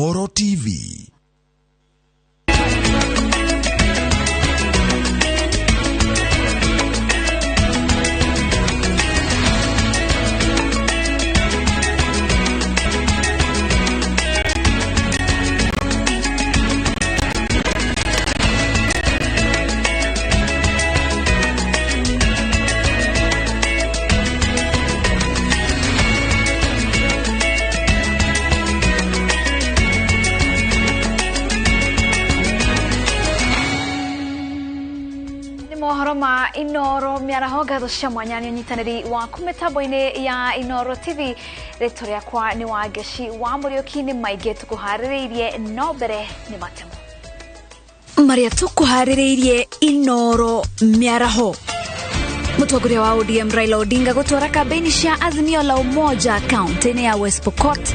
Inooro TV. Mohoro ma Inooro mĩaraho ngatho cia mwanya nĩ ũnyitanĩri waku mĩtambo-inĩ ya Inooro TV. Rĩtwa rĩakwa nĩ Wangeci wa Mũriũki. Nĩ maingĩ tũkũharĩrĩirie, no mbere nĩ matemo marĩa tũkũharĩrĩirie Inooro mĩaraho. Mũtongoria wa ODM Raila Odinga gũtwara kambeni cia Azimio la Umoja kaunti-inĩ ya West Pokot.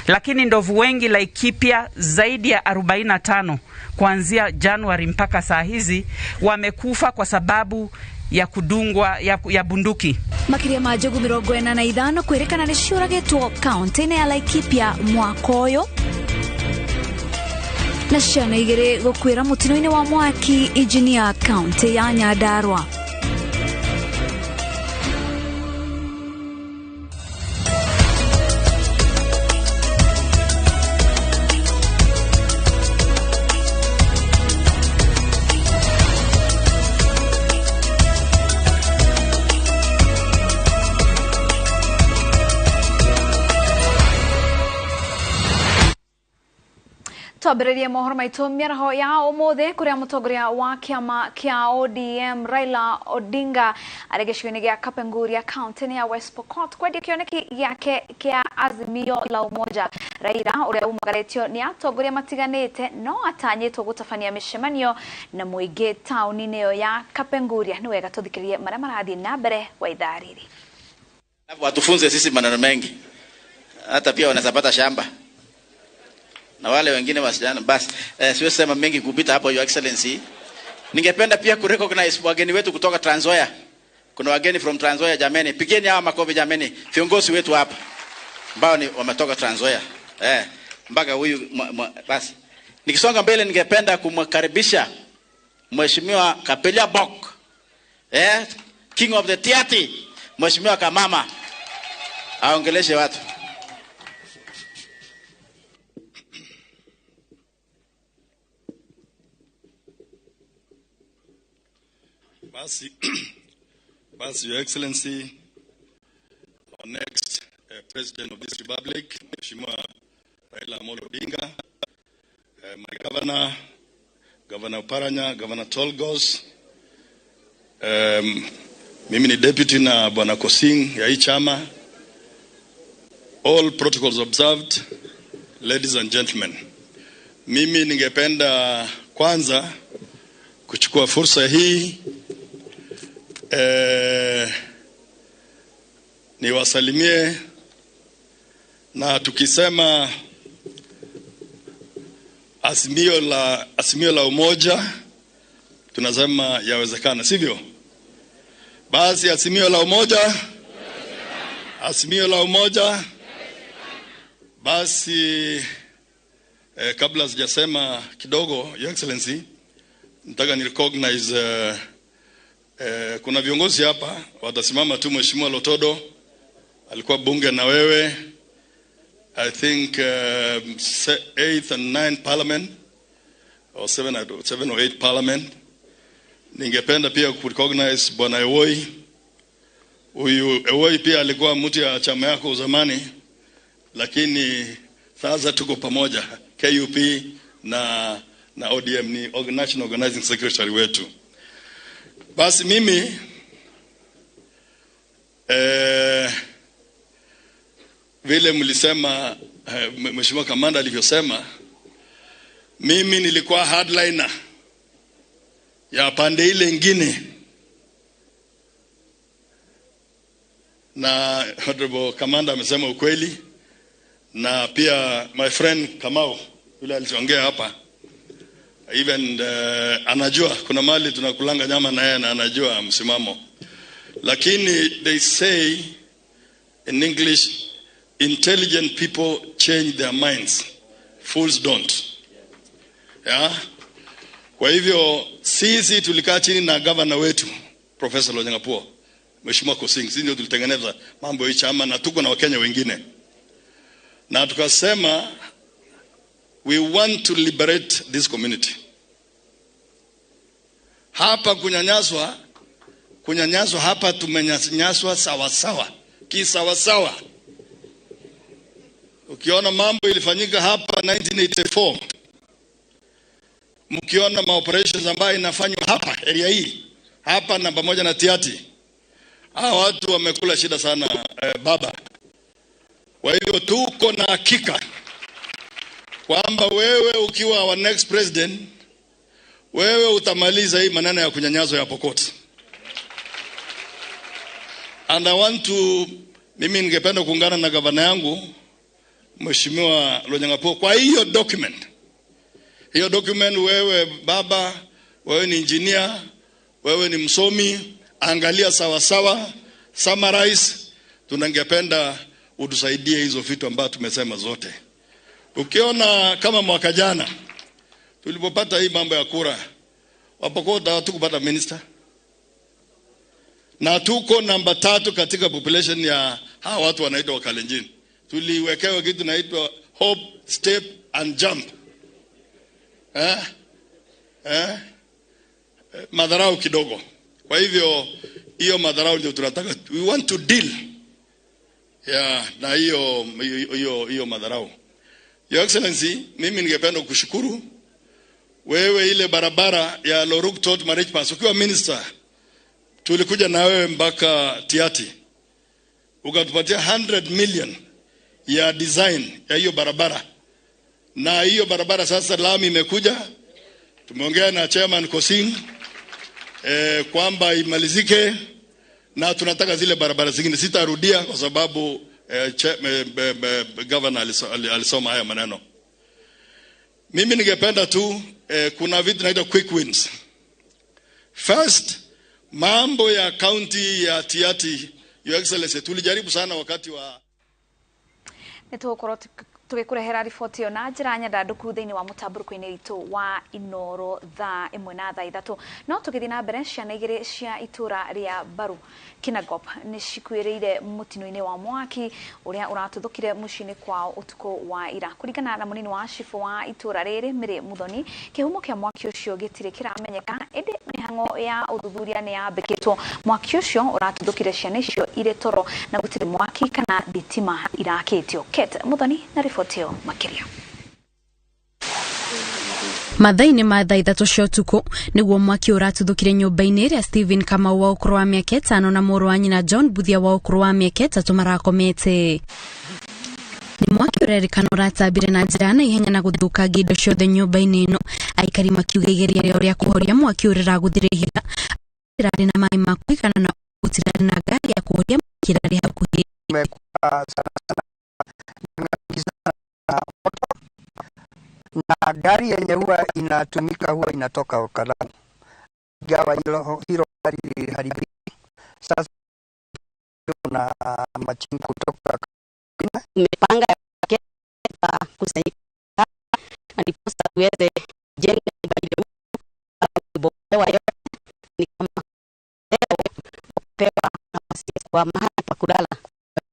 Lakini ndovu wengi Laikipia zaidi ya 45 kuanzia Januari mpaka saa hizi wamekufa kwa sababu ya kudungwa ya bunduki. Makiria ma njogu 45 kwĩrĩkana nĩ ciũragĩtwo kaunti-inĩ ya Laikipia mwaka ũyũ, na ciana igĩrĩ gũkuĩra mũtino-inĩ wa mwaki Engineer kaunti ya Nyandarua. Twambĩrĩrie mohoro maitũ mĩaraho ya ũmũthĩ kũrĩa mũtongoria wa kĩama kĩa ODM Raila Odinga arĩ gĩcigo-inĩ gĩa Kapenguria kaunti-inĩ ya West Pokot kwendia kĩoneki gĩake kĩa Azimio la Umoja. Raila ũrĩa umagarĩtio nĩ atongoria matiganĩte no atanyĩtwo gũtabania mĩcemanio na mũingĩ taũni-inĩ ĩyo ya Kapenguria. Nĩ wega tũthikĩrĩrie marĩa marathiĩ na mbere wa ithaa rĩrĩ. Watufunze sisi maneno mengi, hata pia wanaweza pata shamba na wale wengine wasijana. Basi siwezi sema mengi kupita hapo, Your Excellency. Ningependa pia ku recognize wageni wetu kutoka Trans Nzoia. Kuna wageni from Trans Nzoia, jameni, pigeni hawa makofi jameni, viongozi wetu hapa ambao ni wametoka Trans Nzoia. Mpaka huyu basi. Nikisonga mbele, ningependa kumkaribisha Mheshimiwa Kapelia Bok, King of the Tiati, Mheshimiwa Kamama aongeleshe watu. Basi, Your Excellency, our next President of this Republic, Mheshimiwa Raila Amolo Odinga, my Governor, Governor Paranya, Governor Tolgos, mimi ni deputy na Bwana Kosing ya hii chama. All protocols observed, ladies and gentlemen. Mimi ningependa kwanza kuchukua fursa hii niwasalimie, na tukisema azimio la umoja tunasema yawezekana, sivyo? Basi azimio la umoja, azimio la umoja. Basi kabla sijasema kidogo, Your Excellency, nataka ni recognize kuna viongozi hapa watasimama tu. Mheshimiwa Lotodo alikuwa bunge na wewe, I think 8th and 9th parliament or 7 or 8 parliament. Ningependa pia ku recognize Bwana Ewoi. Huyu Ewoi pia alikuwa mtu ya chama yako zamani, lakini sasa tuko pamoja KUP na ODM, ni National Organizing Secretary wetu. Basi mimi vile mlisema, Mheshimiwa Kamanda alivyosema, mimi nilikuwa hardliner ya pande ile ingine, na Honorable Kamanda amesema ukweli, na pia my friend Kamau yule aliongea hapa, even anajua kuna mali tunakulanga nyama na yeye, na anajua msimamo. Lakini they say in English, Intelligent people change their minds, fools don't. Yeah? Kwa hivyo sisi tulikaa chini na governor wetu Professor Lonyangapuo, Mheshimiwa Kosing, sisi ndio tulitengeneza mambo hii chama na tuko na Wakenya wengine. Na tukasema we want to liberate this community. Hapa kunyanyaswa hapa tumenyanyaswa sawa sawa, kisawa sawa. Ukiona mambo ilifanyika hapa 1984, mkiona ma operations ambayo inafanywa hapa area hii, hapa namba 1 na Tiaty, hawa watu wamekula shida sana, baba. Kwa hivyo tuko na hakika kwamba wewe ukiwa our next president, wewe utamaliza hii maneno ya kunyanyaswa ya Pokot. And I want to, mimi ningependa kuungana na gavana yangu Mheshimiwa Lonyangapuo kwa hiyo document. Hiyo document, wewe baba, wewe ni engineer, wewe ni msomi, angalia sawa sawa, summarize. Tunangependa utusaidie hizo vitu ambavyo tumesema zote. Ukiona kama mwaka jana tulipopata hii mambo ya kura, Wapokot hawatukupata minister. Na tuko namba 3 katika population ya hawa watu wanaitwa Wakalenjin. Tuliwekewa kitu naitwa hop, step and jump. Madharau kidogo. Kwa hivyo hiyo madharau ndio tunataka, we want to deal na hiyo madharau. Your Excellency, mimi ningependa kukushukuru wewe. Ile barabara ya Loruk-Tot Marich Pass, ukiwa minister tulikuja na wewe mpaka Tiaty, ukatupatia 100 million ya design ya hiyo barabara. Na hiyo barabara sasa lami imekuja, tumeongea na Chairman Kosing kwamba imalizike, na tunataka zile barabara zingine. Sitarudia kwa sababu governor alisoma haya maneno. Mimi ningependa tu, kuna vitu naitwa quick wins. First, mambo ya county ya Tiaty, Your Excellency, tulijaribu sana wakati wa nitugukorwo tugĩkũrehera riboti ĩyo na njĩra nyandandũku thĩinĩ wa mũtambũrũko-inĩ witũ wa Inoro thaa 1 na thaa 3. No tũgĩthiĩ na mbere, ciana igĩrĩ cia itũra rĩa Baru Kinangop nĩ cikuĩrĩire mũtino-inĩ wa mwaki ũrĩa ũratuthũkire mũciĩ-inĩ kwao ũtukũ wa ira. Kũringana na mũnini wa cibũ wa itũra rĩrĩ Mary Muthoni, kĩhumo kĩa mwaki ũcio gĩtirĩ kĩramenyeka, ĩndĩ mĩhang'o ya ũthuthuria nĩ yambĩkĩtwo. Mwaki ũcio ũratuthũkire ciana icio irĩ toro na gũtirĩ mwaki kana thitima irakĩtio. Kate Muthoni na riboti ĩyo makĩria. Mathaa-inĩ ma thaa 3 cia ũtukũ nĩguo mwaki ũratuthũkire nyũmba-inĩ ĩrĩa Stephen Kamau wa ũkũrũ wa mĩaka 5 na mũrũ wa nyina John Buthia wa ũkũrũ wa mĩaka 3 marakomete. Nĩ mwaki ũrerĩkana ũratambire na njĩra ya naihenya na gũthũkangia indo ciothe nyũmba-inĩ ĩno. Aikari makiuga igeria rĩao rĩa kũhoria mwaki ũyũ rĩragũthire ihiga, rĩrarĩ na maĩ ma kũigana na gũtirarĩ na ngari ya kũhoria mwaki ĩrarĩ hakuhĩ. Na gari yenye huwa inatumika huwa inatoka Olkalau. Gawa hilo gari liliharibika. Sasa kuna machinga kutoka Tumepanga kusanyika ndiposa tuweze kujenga nyumba ile kubomolewa yote, ni kama leo kupewa nafasi kwa mahali pa kulala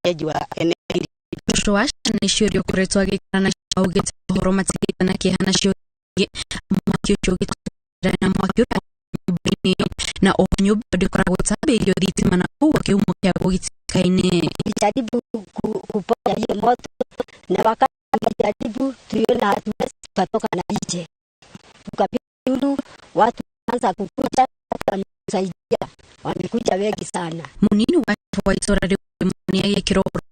wenyeji wa eneo hili. Cũcũ wa ciana icio ũrĩa ũkoretwo agĩikara nacio augĩte ũhoro matigĩte na kĩeha nacio ingĩ. Mwaki ũcio ũgĩtũra na mwaki ũrĩa nyũmba-inĩ ĩyo, na oho nyũmba ĩyo ndĩkoragwo ĩtambĩirio thitima na koguo kĩhumo kĩaguo gĩtiũĩkaine. Tulijaribu kuponya hiyo moto, na wakati tulijaribu tuliona hatuwezi, tukatoka na nje, tukapiga nduru, watu wakaanza kukuja, wamesaidia, wamekuja wengi sana. Munini wa cibũ wa itũra rĩu nĩ agĩkĩrwo ũhoro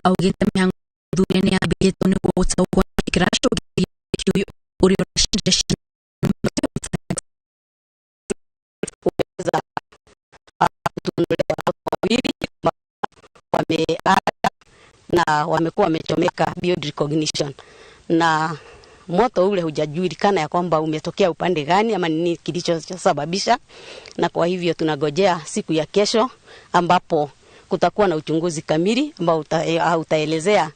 augĩte mĩhang'o ya ũthuthuria nĩ yambĩrĩtwo nĩguo gũtaũkwo nĩkĩ kĩracũngĩrĩria mwaki ũyũ ũrĩa ũracinire ciana. Kuweza kutuondolea watoto wawili wameaga na wamekuwa wamechomeka beyond recognition, na moto ule hujajulikana ya kwamba umetokea upande gani ama nini kilichosababisha, na kwa hivyo tunagojea siku ya kesho ambapo Kutakuwa na uchunguzi kamili ambao utaelezea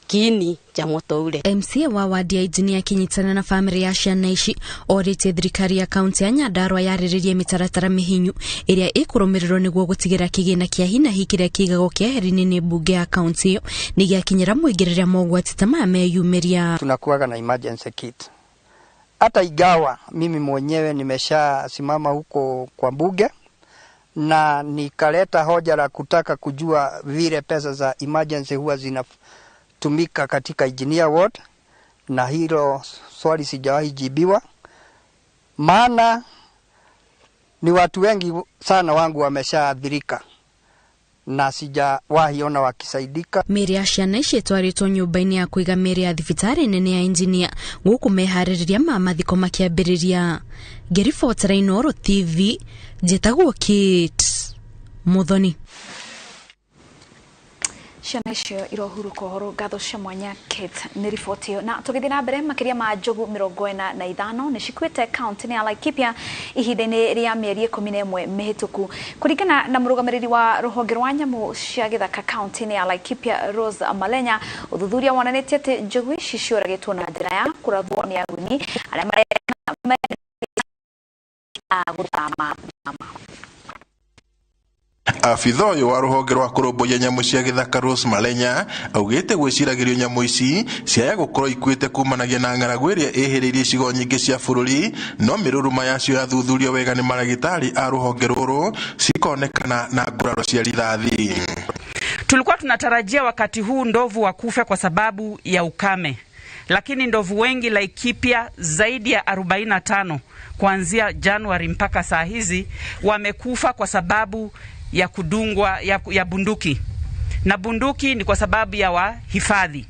kiini cha moto ule. MCA wa wadi ya Engineer akinyitana na family ya ciana ici orĩtie thirikari ya kaunti ya Nyandarua yarĩrĩrie mĩtaratara mĩhinyu ĩrĩa ĩkũrũmĩrĩrwo nĩguo gũtigĩrĩra kĩgĩna kĩa hi na hi kĩrĩa kĩigagwo kĩeheri-inĩ nĩ mbunge ya kaunti ĩyo nĩ gĩakinyĩra mũingĩ rĩrĩa mogwati ta maya meyumĩria. Tunakuwaga na emergency kit. Hata ingawa mimi mwenyewe nimeshasimama huko kwa bunge na nikaleta hoja la kutaka kujua vile pesa za emergency huwa zinatumika katika Engineer Ward, na hilo swali sijawahi jibiwa, maana ni watu wengi sana wangu wameshaathirika na sijawahi ona wakisaidika. Mĩĩrĩ ya ciana ici ĩtwarĩtwo nyũmba-inĩ ya kũiga mĩĩrĩ ya thibitarĩ nene ya Engineer gũkũ meharĩrĩria ma mathiko makĩambĩrĩria. Ngĩribotera Inooro TV, njĩtagwo Kate Muthoni. Ciana icio irohurũka ũhoro. Ngatho cia mwanya Kate nĩ riboti ĩyo. Na tũgĩthiĩ na mbere, makĩria ma njogu 45 nĩ cikuĩte kaunti-inĩ ya Laikipia ihinda-inĩ rĩa mĩeri 11 mĩhĩtũku, kũringana na mũrũgamĩrĩri wa rũhonge rwa nyamũ cia gĩthaka kaunti-inĩ ya Laikipia Rose Malenya. Ũthuthuria wonanĩtie atĩ njogu ici ciũragĩtwo na njĩra ya kũrathwo nĩ aguni arĩa marerĩkana gũthama. Abitha ũyũ wa rũhonge rwa kũrũmbũiya nyamũ cia gĩthaka Rose Malenya augĩte gwĩciragĩrio nyamũ ici ciaya gũkorwo ikuĩte kumanagia na ng'aragu ĩrĩa ĩhĩrĩirie icigo nyingĩ cia bũrũri, no mĩrũrũma yacio yathuthurio wega nĩ maragĩtarĩ a rũhonge rũrũ cikonekana na nguraro cia rithathi. Tulikuwa tunatarajia wakati huu ndovu wakufe kwa sababu ya ukame, lakini ndovu wengi Laikipia zaidi ya 45 kuanzia Januari mpaka saa hizi wamekufa kwa sababu ya kudungwa ya bunduki, na bunduki ni kwa sababu ya wahifadhi.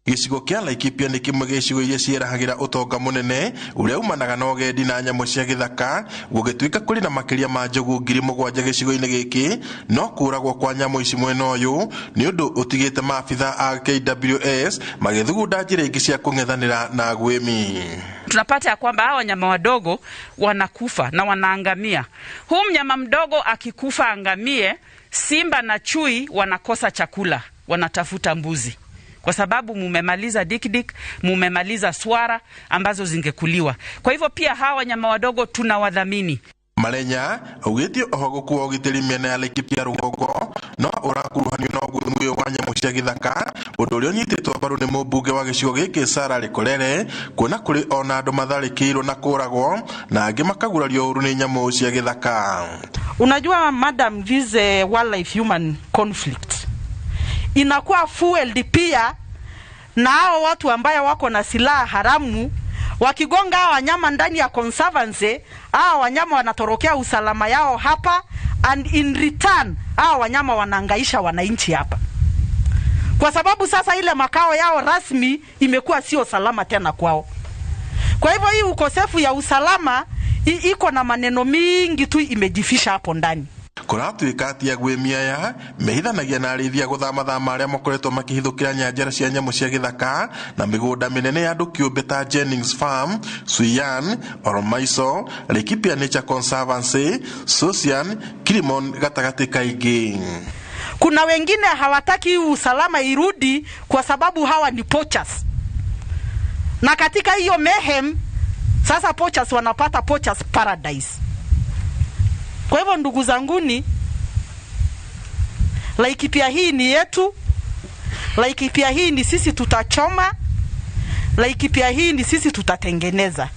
Gĩcigo kĩa Laikipia nĩ kĩmwe gĩa icigo iria ciĩrahagĩra ũtonga mũnene ũrĩa umanaga na ũgendi na nyamũ cia gĩthaka. Gũgĩtuĩka kũrĩ na makĩria ma njogu 7,000 gĩcigo-inĩ gĩkĩ, no kũragwo kwa nyamũ ici mwena ũyũ nĩ ũndũ ũtigĩte maabitha a KWS magĩthugunda njĩra ingĩ cia kũng'ethanĩra na agwĩmi. Tunapata ya kwamba hawa wanyama wadogo wanakufa na wanaangamia. Huu mnyama mdogo akikufa angamie, simba na chui wanakosa chakula, wanatafuta mbuzi, kwa sababu mumemaliza dikdik, mumemaliza swara ambazo zingekuliwa. Kwa hivyo pia hawa wanyama wadogo tunawadhamini. Malenya augĩte oho gũkua ũgitĩri mĩena ya Laikipia rũgongo no ũrakuruhanio na ũguĩmi ũyũ wa nyamũ cia gĩthaka, ũndũ ũrĩa ũnyitĩtwo mbaru nĩ mũmbunge wa gĩcigo gĩkĩ Sarah Lekorere, kuona kũrĩ ona andũ matharĩkĩirwo na kũragwo na angĩ makagurario ũru nĩ nyamũ cia gĩthaka. Unajua madam, this wildlife human conflict inakuwa fueled pia na hao watu ambaye wako na silaha haramu. Wakigonga hawa wanyama ndani ya conservancy, hawa wanyama wanatorokea usalama yao hapa, and in return hawa wanyama wanaangaisha wananchi hapa, kwa sababu sasa ile makao yao rasmi imekuwa sio salama tena kwao. Kwa hivyo hii ukosefu ya usalama iko na maneno mingi tu imejifisha hapo ndani. Kũratuĩka atĩ agwĩmi aya mehithanagia na arĩithia gũthamathama arĩa makoretwo makĩhithũkĩra nyanjara cia nyamũ cia gĩthaka na mĩgũnda mĩnene ya andũ kĩũmbe ta Jennings Farm, Suiyan, Oromaiso, Laikipia Nature Conservancy, Sosian, Kilimon gatagatĩ kaingĩ. Kuna wengine hawataki usalama irudi kwa sababu hawa ni poachers, na katika hiyo mayhem sasa poachers wanapata poachers paradise. Kwa hivyo ndugu zanguni, Laikipia hii ni yetu, Laikipia hii ni sisi tutachoma, Laikipia hii ni sisi tutatengeneza.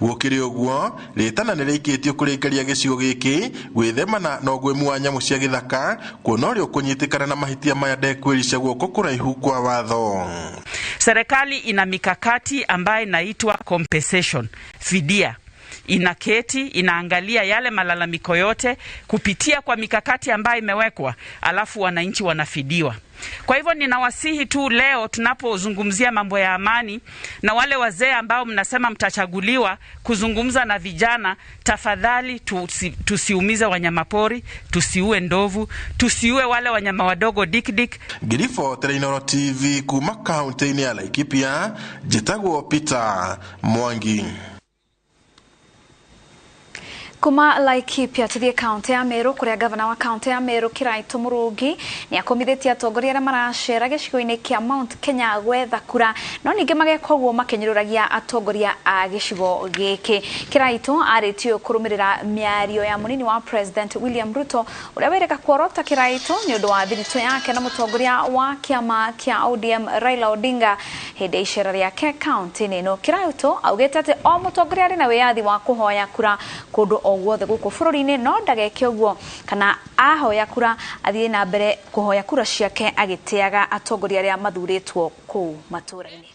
Gũkĩrĩ ũguo, rĩtana nĩ rĩikĩtio kũrĩkaria gĩcigo gĩkĩ gwĩthemana na ũguĩmi wa nyamũ cia gĩthaka, kuona ũrĩa ũkũnyitĩkana na mahĩtia maya ndekwĩrica guoko kũraihu kwa watho. Serikali ina mikakati ambayo inaitwa compensation, fidia. Inaketi, inaangalia yale malalamiko yote kupitia kwa mikakati ambayo imewekwa, alafu wananchi wanafidiwa. Kwa hivyo ninawasihi tu leo tunapozungumzia mambo ya amani, na wale wazee ambao mnasema mtachaguliwa kuzungumza na vijana, tafadhali tusiumize wanyamapori, tusiue ndovu, tusiue wale wanyama wadogo dikdik. Ngiribotera Inooro TV kuma kaunti-inĩ ya Laikipia, njĩtagwo Peter Mwangi. Kuma Laikipia tuthie kaunti ya Meru kuria gavana wa kaunti ya Meru Kiraitu Murungi ni akomithitie atongoria aria maracera gicigo-ini kia Mount Kenya gwetha kura no ningi mageka uguo makinyururagia atongoria a gicigo giki. Kiraitu aritio kurumirira miario ya munini wa President William Ruto uria wirika kuorota Kiraitu ni undu wa thiritũ yake na mutongoria wa kiama kia ODM Raila Odinga hindi ya icera riake kaunti-ini ino. Kiraitu augite ati o mutongoria ari na wiyathi wa kuhoya kura kundu o guothe guku bururi-ini no ndageke uguo kana ahoya kura athie na mbere kuhoya kura ciake agitiaga atongoria aria mathuritwo kuu matura-ini.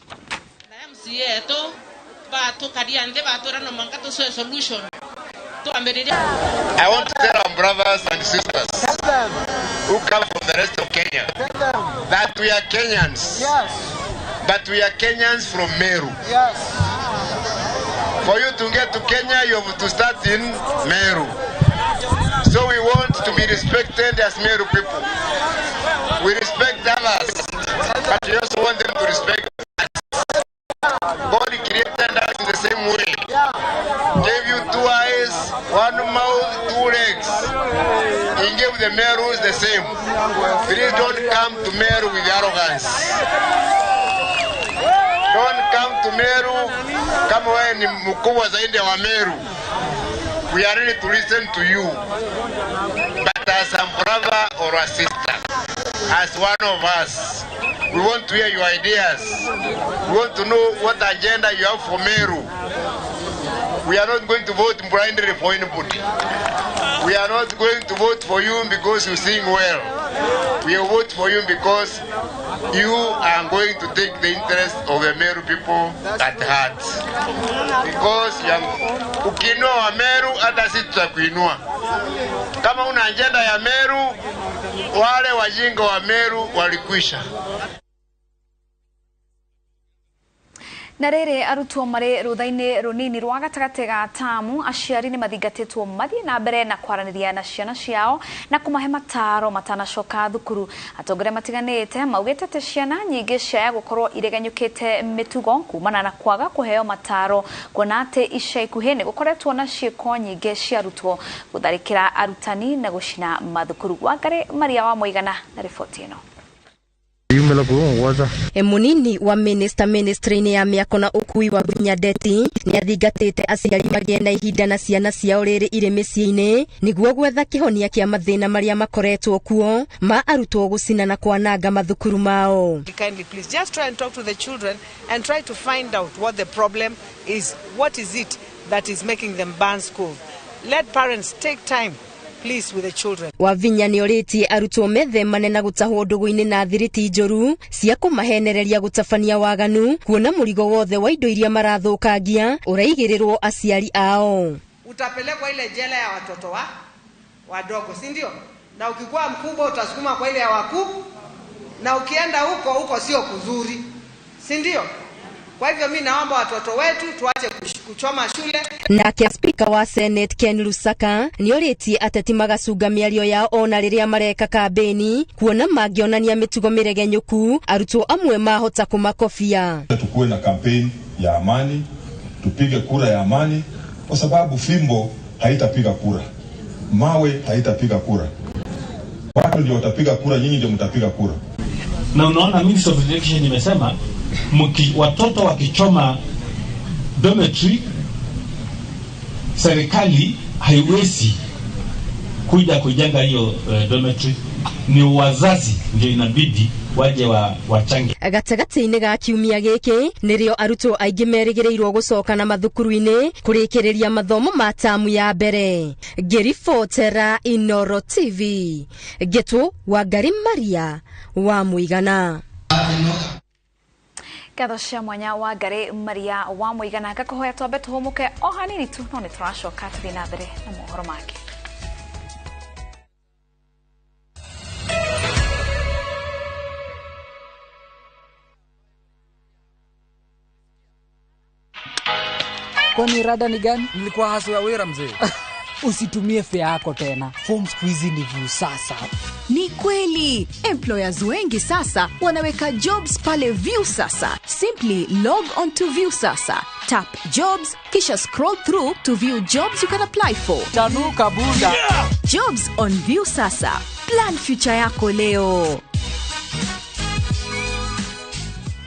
I want to tell our brothers and sisters who come from the rest of Kenya that we are Kenyans. Yes. But we are Kenyans from Meru. Yes. For you to get to Kenya, you have to start in Meru. So we want to be respected as Meru people. We respect others, but we also want them to respect us. God created us in the same way. Gave you two eyes, one mouth, two legs. He gave the Merus the same. Please don't come to Meru with arrogance. Don't come to Meru kama wewe ni mkubwa zaidi wa Meru. We are ready to listen to you. But as a brother or a sister, as one of us, we want to hear your ideas. We want to know what agenda you have for Meru. We are not going to vote blindly for anybody. We are not going to vote for you because you sing well. We will vote for you because you are going to take the interest of the Meru people at heart. Because ukiinua wa Meru, hata sisi tutakuinua. Kama una agenda ya Meru, wale wajinga wa Meru walikwisha. Na rĩrĩ arutwo marĩ rũtha-inĩ rũnini rwa gatagatĩ ga tamu aciari nĩ mathingatĩtwo mathiĩ na mbere na kwaranĩria na ciana ciao na kũmahe mataro matanacoka thukuru. Atongoria matiganĩte maugĩte atĩ ciana nyingĩ ciaya gũkorwo iregenyũkĩte mĩtugo kumana na kwaga kũheo mataro kuona atĩ ica ikuhĩ nĩ gũkoretwo na ciĩko nyingĩ cia arutwo gũtharĩkĩra arutani na gũcina mathukuru. Wangari Maria wa Mũigana na riboti ĩno. Munini wa minister ministry-inĩ ya mĩako na ũkui wa Binya Ndeti nĩ athingatĩte aciari magĩe na ihinda na ciana ciao rĩrĩ irĩ mĩciĩ-inĩ nĩguo gwetha kĩhonia kĩa mathĩna marĩa makoretwo kuo ma arutwo gũcina na kwananga mathukuru mao. Kindly please just try and talk to the children and try to find out what the problem is. What is it that is making them burn school? Let parents take time please with the children. Wavinya nĩ orĩtie arutwo methemane na gũtahwo ndũgũ-inĩ na thiriti njũru cia kũmahenereria gũtabania waganu kuona mũrigo wothe wa indo iria marathũkangia ũraigĩrĩrwo aciari ao. Utapelekwa ile jela ya watoto wa wadogo, si ndio? Na ukikuwa mkubwa utasukuma kwa ile ya wakuu, na ukienda huko huko sio kuzuri, si ndio? Kwa hivyo mimi naomba watoto wetu tuache kuchoma shule. Nake Speaker wa Senate Ken Lusaka nĩorĩtie ateti magacunga mĩario yao ona rĩrĩa mareka kambeni kuona mangĩonania mĩtugo mĩregenyũku arutwo amwe mahota kũmakobia. Tukuwe na campaign ya amani, tupige kura ya amani, kwa sababu fimbo haitapiga kura, mawe haitapiga kura, watu ndio watapiga kura, nyinyi ndio mtapiga kura. Na unaona Ministry of Education imesema watoto wakichoma dormitory, serikali haiwezi kuja kujenga hiyo dormitory, ni wazazi ndio inabidi waje wachange. Gatagatĩ-inĩ ga kiumia gĩkĩ nĩrĩo arutwo aingĩ merĩgĩrĩirwo gũcoka na mathukuru-inĩ kũrĩkĩrĩria mathomo ma tamu ya mbere. Ngĩribotera Inoro TV, Ngĩtwo Wangari Maria wa Mũigana. Ngatho cia mwanya wa Ngari Maria wa Mũigana. Ngakũhoya twambe tũhũmũke o hanini tu no nĩ tũracoka tũthiĩ na mbere na mohoro make. Kwani rada ni gani? Nilikuwa hasu ya wira mzee. Usitumie fare yako tena. Form squeeze ni Viusasa. Ni kweli, employers wengi sasa wanaweka jobs pale Viusasa. Simply log on to Viusasa. Tap jobs kisha scroll through to view jobs you can apply for. Chanuka buda. Jobs on Viusasa. Plan future yako leo.